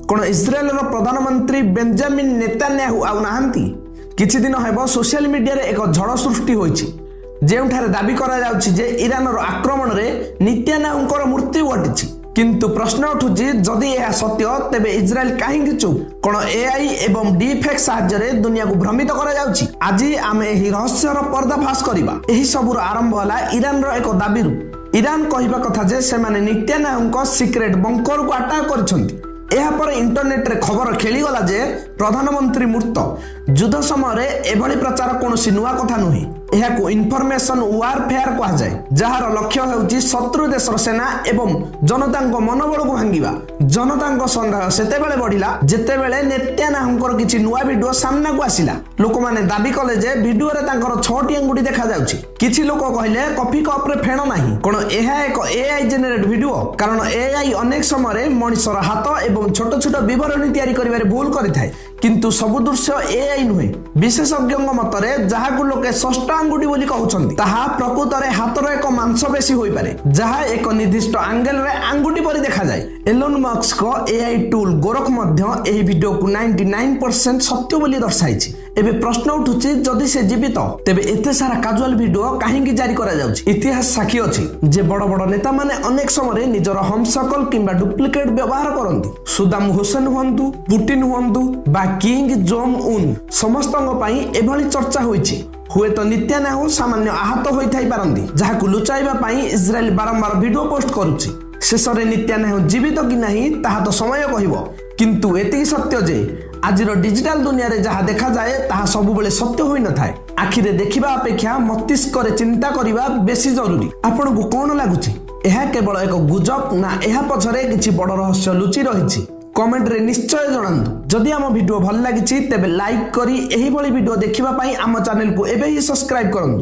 କ'ଣ ଇସ୍ରାଏଲର ପ୍ରଧାନମନ୍ତ୍ରୀ ବେଞ୍ଜାମିନ୍ ନେତାନ୍ୟାହୁ ଆଉ ନାହାନ୍ତି? କିଛି ଦିନ ହେବ ସୋସିଆଲ ମିଡିଆରେ ଏକ ଝଡ଼ ସୃଷ୍ଟି ହୋଇଛି, ଯେଉଁଠାରେ ଦାବି କରାଯାଉଛି ଯେ ଇରାନର ଆକ୍ରମଣରେ ନେତାନ୍ୟାହୁଙ୍କର ମୃତ୍ୟୁ ଘଟିଛି। କିନ୍ତୁ ପ୍ରଶ୍ନ ଉଠୁଛି, ଯଦି ଏହା ସତ୍ୟ, ତେବେ ଇସ୍ରାଏଲ କାହିଁକି ଚୁପ୍? କ'ଣ ଏଆଇ ଏବଂ ଡିପଫେକ୍ ସାହାଯ୍ୟରେ ଦୁନିଆକୁ ଭ୍ରମିତ କରାଯାଉଛି? ଆଜି ଆମେ ଏହି ରହସ୍ୟର ପର୍ଦ୍ଦାଫାଶ କରିବା। ଏହି ସବୁର ଆରମ୍ଭ ହେଲା ଇରାନର ଏକ ଦାବିରୁ। ଇରାନ କହିବା କଥା ଯେ ସେମାନେ ନେତାନ୍ୟାହୁଙ୍କ ସିକ୍ରେଟ ବଙ୍କରକୁ ଆଟାକ୍ କରିଛନ୍ତି। ଏହାପରେ ଇଣ୍ଟରନେଟରେ ଖବର ଖେଳିଗଲା ଯେ ପ୍ରଧାନମନ୍ତ୍ରୀ ମୃତ। ଯୁଦ୍ଧ ସମୟରେ ଏଭଳି ପ୍ରଚାର କୌଣସି ନୂଆ କଥା ନୁହେଁ। ଏହାକୁ ଇନଫର୍ମେସନ ୱାରଫେୟାର କୁହାଯାଏ, ଯାହାର ଲକ୍ଷ୍ୟ ହେଉଛି ଶତ୍ରୁ ଦେଶର ସେନା ଏବଂ ଜନତାଙ୍କ ମନୋବଳକୁ ଭାଙ୍ଗିବା। ଜନତାଙ୍କ ସନ୍ଦେହ ସେତେବେଳେ ବଢିଲା, ଯେତେବେଳେ ନେତାନ୍ୟାହୁଙ୍କର କିଛି ନୂଆ ଭିଡିଓ ସାମ୍ନାକୁ ଆସିଲା। ଲୋକମାନେ ଦାବି କଲେ ଯେ ଭିଡିଓରେ ତାଙ୍କର ଛଅଟି ଆଙ୍ଗୁଠି ଦେଖାଯାଉଛି। କିଛି ଲୋକ କହିଲେ କଫି କପରେ ଫେଣ ନାହିଁ। କ'ଣ ଏହା ଏକ ଏଆଇ ଜେନେରେଟ ଭିଡିଓ? କାରଣ ଏଆଇ ଅନେକ ସମୟରେ ମଣିଷର ହାତ ଏବଂ ଛୋଟ ଛୋଟ ବିବରଣୀ ତିଆରି କରିବାରେ ଭୁଲ କରିଥାଏ। କିନ୍ତୁ ସବୁ ଦୃଶ୍ୟ ଏଆଇ ନୁହେଁ। ବିଶେଷଜ୍ଞଙ୍କ ମତରେ ଯାହାକୁ ଲୋକେ ଷଷ୍ଠ ଆଙ୍ଗୁଠି ବୋଲି କହୁଛନ୍ତି, ତାହା ପ୍ରକୃତରେ ହାତର ଏକ ମାଂସପେଶୀ ହୋଇପାରେ, ଯାହା ଏକ ନିର୍ଦ୍ଦିଷ୍ଟ ଆଙ୍ଗେଲରେ ଆଙ୍ଗୁଠି ପରି ଦେଖାଯାଏ। ଏଲୋନ୍ ମସ୍କଙ୍କ ଏଆଇ ଟୁଲ୍ ଗୋରଖ ମଧ୍ୟ ଏହି ଭିଡିଓକୁ 99% ସତ୍ୟ ବୋଲି ଦର୍ଶାଇଛି। ଏବେ ପ୍ରଶ୍ନ ଉଠୁଛି, ଯଦି ସେ ଜୀବିତ, ତେବେ ଏତେ ସାରା କାଜୁଆଲ ଭିଡିଓ କାହିଁକି ଜାରି କରାଯାଉଛି? ଇତିହାସ ସାକ୍ଷୀ ଅଛି ଯେ ବଡ଼ ବଡ଼ ନେତାମାନେ ଅନେକ ସମୟରେ ନିଜର ହମସକଲ କିମ୍ବା ଡୁପ୍ଲିକେଟ ବ୍ୟବହାର କରନ୍ତି। ସଦ୍ଦାମ ହୁସେନ ହୁଅନ୍ତୁ, ପୁଟିନ ହୁଅନ୍ତୁ ବା କିମ୍ ଜୋଙ୍ଗ ଉନ୍, ସମସ୍ତଙ୍କ ପାଇଁ ଏଭଳି ଚର୍ଚ୍ଚା ହୋଇଛି। ହୁଏତ ନେତାନ୍ୟାହୁ ସାମାନ୍ୟ ଆହତ ହୋଇଥାଇ ପାରନ୍ତି, ଯାହାକୁ ଲୁଚାଇବା ପାଇଁ ଇସ୍ରାଏଲ ବାରମ୍ବାର ଭିଡିଓ ପୋଷ୍ଟ କରୁଛି। ଶେଷରେ ନେତାନ୍ୟାହୁ ଜୀବିତ କି ନାହିଁ, ତାହା ତ ସମୟ କହିବ। କିନ୍ତୁ ଏତିକି ସତ୍ୟ ଯେ ଆଜିର ଡିଜିଟାଲ ଦୁନିଆରେ ଯାହା ଦେଖାଯାଏ, ତାହା ସବୁବେଳେ ସତ୍ୟ ହୋଇନଥାଏ। ଆଖିରେ ଦେଖିବା ଅପେକ୍ଷା ମସ୍ତିଷ୍କରେ ଚିନ୍ତା କରିବା ବେଶୀ ଜରୁରୀ। ଆପଣଙ୍କୁ କ'ଣ ଲାଗୁଛି? ଏହା କେବଳ ଏକ ଗୁଜବ ନା ଏହା ପଛରେ କିଛି ବଡ଼ ରହସ୍ୟ ଲୁଚି ରହିଛି? କମେଣ୍ଟରେ ନିଶ୍ଚୟ ଜଣାନ୍ତୁ। ଯଦି ଆମ ଭିଡିଓ ଭଲ ଲାଗିଛି, ତେବେ ଲାଇକ୍ କରି ଏହିଭଳି ଭିଡିଓ ଦେଖିବା ପାଇଁ ଆମ ଚ୍ୟାନେଲକୁ ଏବେ ହିଁ ସବସ୍କ୍ରାଇବ କରନ୍ତୁ।